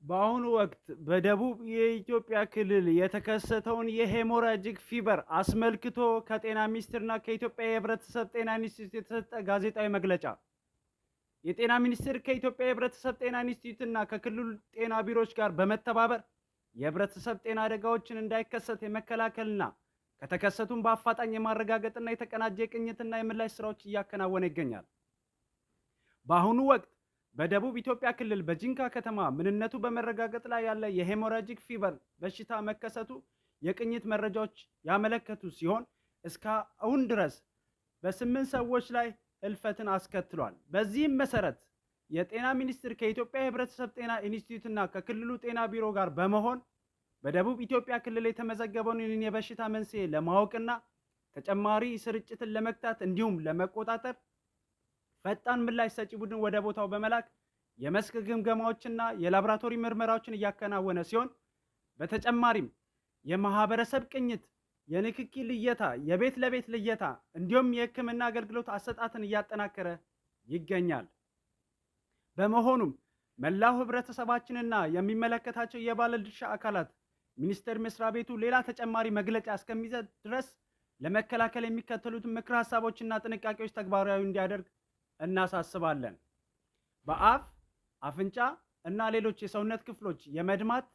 በአሁኑ ወቅት በደቡብ የኢትዮጵያ ክልል የተከሰተውን የ hemorrhagic fever አስመልክቶ ከጤና ሚኒስቴርና ከኢትዮጵያ የሕብረተሰብ ጤና ኢንስቲትዩት የተሰጠ ጋዜጣዊ መግለጫ። የጤና ሚኒስቴር ከኢትዮጵያ የሕብረተሰብ ጤና ኢንስቲትዩትና ከክልሉ ጤና ቢሮዎች ጋር በመተባበር የህብረተሰብ ጤና አደጋዎችን እንዳይከሰት የመከላከልና ከተከሰቱም በአፋጣኝ የማረጋገጥና የተቀናጀ የቅኝትና የምላሽ ስራዎች እያከናወነ ይገኛል። በአሁኑ ወቅት በደቡብ ኢትዮጵያ ክልል በጂንካ ከተማ ምንነቱ በመረጋገጥ ላይ ያለ የ hemorrhagic fever በሽታ መከሰቱ የቅኝት መረጃዎች ያመለከቱ ሲሆን፣ እስካሁን ድረስ በ8 ሰዎች ላይ ህልፈትን አስከትሏል። በዚህም መሰረት የጤና ሚኒስቴር ከኢትዮጵያ የህብረተሰብ ጤና ኢንስቲትዩትና ከክልሉ ጤና ቢሮ ጋር በመሆን በደቡብ ኢትዮጵያ ክልል የተመዘገበውን ይህንን የበሽታ መንስኤ ለማወቅና ተጨማሪ ስርጭትን ለመግታት እንዲሁም ለመቆጣጠር ፈጣን ምላሽ ሰጪ ቡድን ወደ ቦታው በመላክ የመስክ ግምገማዎችና የላቦራቶሪ ምርመራዎችን እያከናወነ ሲሆን፣ በተጨማሪም የማህበረሰብ ቅኝት፣ የንክኪ ልየታ፣ የቤት ለቤት ልየታ እንዲሁም የሕክምና አገልግሎት አሰጣትን እያጠናከረ ይገኛል። በመሆኑም መላው ህብረተሰባችንና የሚመለከታቸው የባለድርሻ አካላት ሚኒስቴር መስሪያ ቤቱ ሌላ ተጨማሪ መግለጫ እስከሚሰጥ ድረስ ለመከላከል የሚከተሉትን ምክረ ሀሳቦችና ጥንቃቄዎች ተግባራዊ እንዲያደርግ እናሳስባለን። በአፍ፣ አፍንጫ እና ሌሎች የሰውነት ክፍሎች የመድማት፣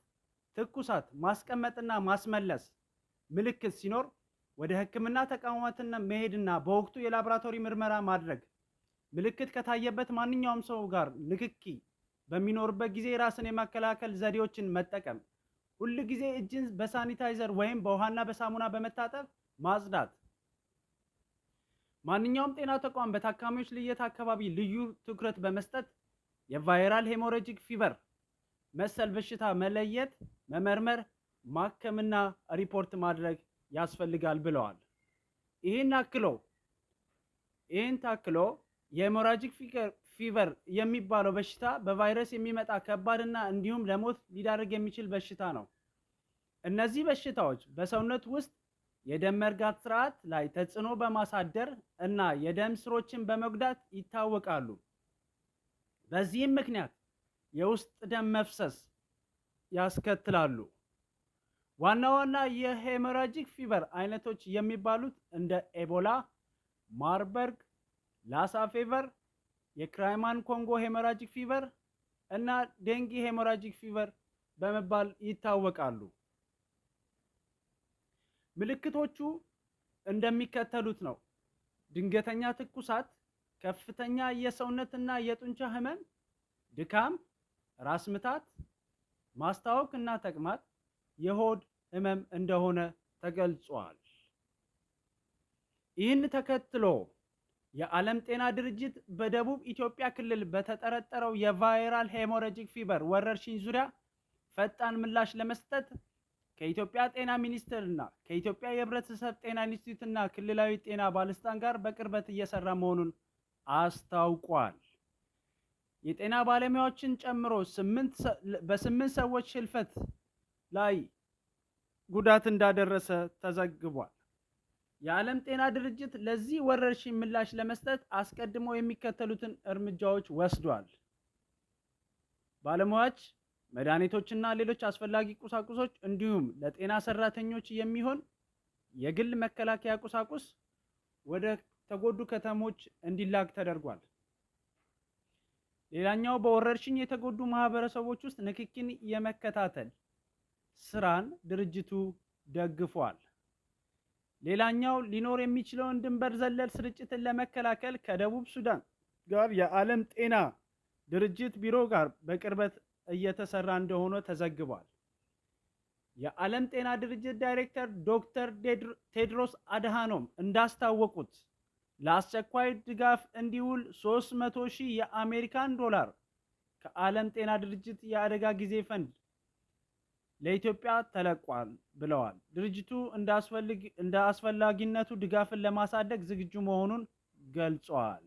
ትኩሳት፣ ማስቀመጥና ማስመለስ ምልክት ሲኖር ወደ ሕክምና ተቋማትና መሄድና በወቅቱ የላቦራቶሪ ምርመራ ማድረግ፣ ምልክት ከታየበት ማንኛውም ሰው ጋር ንክኪ በሚኖርበት ጊዜ ራስን የመከላከል ዘዴዎችን መጠቀም፣ ሁል ጊዜ እጅን በሳኒታይዘር ወይም በውሃና በሳሙና በመታጠብ ማጽዳት፣ ማንኛውም ጤና ተቋም በታካሚዎች ልየታ አካባቢ ልዩ ትኩረት በመስጠት የ viral hemorrhagic fever መሰል በሽታ መለየት፣ መመርመር፣ ማከምና ሪፖርት ማድረግ ያስፈልጋል ብለዋል። ይህን ታክሎ የ hemorrhagic fever የሚባለው በሽታ በቫይረስ የሚመጣ ከባድና እንዲሁም ለሞት ሊዳርግ የሚችል በሽታ ነው። እነዚህ በሽታዎች በሰውነት ውስጥ የደም መርጋት ስርዓት ላይ ተጽዕኖ በማሳደር እና የደም ስሮችን በመጉዳት ይታወቃሉ። በዚህም ምክንያት የውስጥ ደም መፍሰስ ያስከትላሉ። ዋና ዋና የ hemorrhagic fever አይነቶች የሚባሉት እንደ ኤቦላ፣ ማርበርግ፣ ላሳ fever፣ የ Crimean Congo hemorrhagic fever እና dengue hemorrhagic fever በመባል ይታወቃሉ። ምልክቶቹ እንደሚከተሉት ነው። ድንገተኛ ትኩሳት፣ ከፍተኛ የሰውነትና የጡንቻ ህመም፣ ድካም፣ ራስ ምታት፣ ማስታወክ እና ተቅማጥ፣ የሆድ ህመም እንደሆነ ተገልጿል። ይህን ተከትሎ የዓለም ጤና ድርጅት በደቡብ ኢትዮጵያ ክልል በተጠረጠረው የ viral hemorrhagic fever ወረርሽኝ ዙሪያ ፈጣን ምላሽ ለመስጠት ከኢትዮጵያ ጤና ሚኒስቴርና ከኢትዮጵያ የሕብረተሰብ ጤና ኢንስቲትዩትና ክልላዊ ጤና ባለስልጣን ጋር በቅርበት እየሰራ መሆኑን አስታውቋል። የጤና ባለሙያዎችን ጨምሮ በ8 ሰዎች ህልፈት ላይ ጉዳት እንዳደረሰ ተዘግቧል። የዓለም ጤና ድርጅት ለዚህ ወረርሽኝ ምላሽ ለመስጠት አስቀድሞ የሚከተሉትን እርምጃዎች ወስዷል። ባለሙያዎች፣ መድኃኒቶችና ሌሎች አስፈላጊ ቁሳቁሶች እንዲሁም ለጤና ሰራተኞች የሚሆን የግል መከላከያ ቁሳቁስ ወደ ተጎዱ ከተሞች እንዲላክ ተደርጓል። ሌላኛው በወረርሽኝ የተጎዱ ማህበረሰቦች ውስጥ ንክኪን የመከታተል ስራን ድርጅቱ ደግፏል። ሌላኛው ሊኖር የሚችለውን ድንበር ዘለል ስርጭትን ለመከላከል ከደቡብ ሱዳን ጋር የዓለም ጤና ድርጅት ቢሮ ጋር በቅርበት እየተሰራ እንደሆነ ተዘግቧል። የዓለም ጤና ድርጅት ዳይሬክተር ዶክተር ቴድሮስ አድሃኖም እንዳስታወቁት ለአስቸኳይ ድጋፍ እንዲውል 300 ሺህ የአሜሪካን ዶላር ከዓለም ጤና ድርጅት የአደጋ ጊዜ ፈንድ ለኢትዮጵያ ተለቋል ብለዋል። ድርጅቱ እንደ አስፈላጊነቱ ድጋፍን ለማሳደግ ዝግጁ መሆኑን ገልጿል።